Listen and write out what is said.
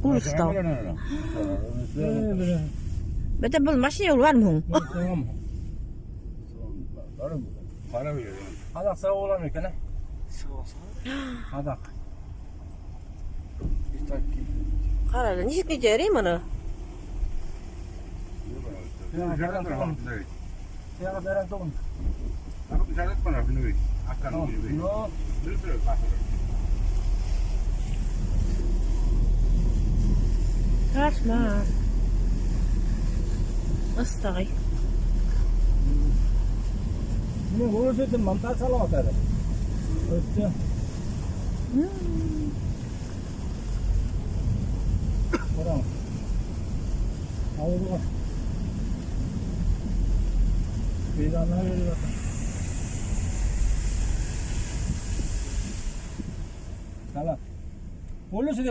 Ужас. Бөтә был машина юлы бармы һуң? Tamam. Para veriyor. Adak sağ olamıyor ki ne? Adak. Ҡара, нисек нитә быны? Siyah veren tokum. No. No. Кошмар. Ыстағай. Ne vuruşuyordun mantar salataydı. Öptü. Buram. Al bu. Meydanlar veriyor. Salat. Olursa